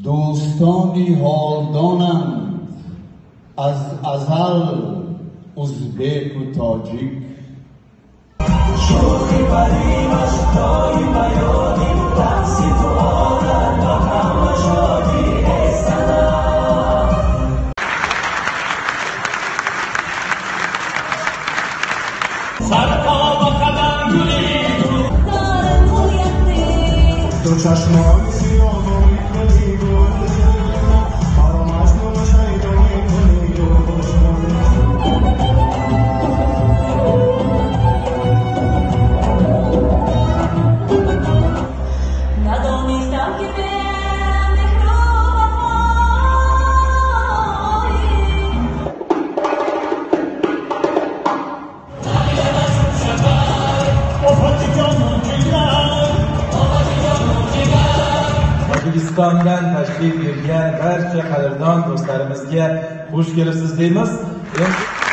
Дӯстони ҳолдонанд аз азал узбеку тоҷик. Шӯхи паримаш доим ба ёди, рақси ту орад ба ҳама шодӣ, эй санам. Сарпо ба қадам гули ту, Ту чашмони сиёҳу мекунӣ гул, маро маҷнуну шайдо мекунӣ гул. Надонистам, ки бемеҳру вафоӣ. Tojikistondan tashrif buyurgan barcha qadrdon do'stlarimizga xush kelibsiz deymiz. Endi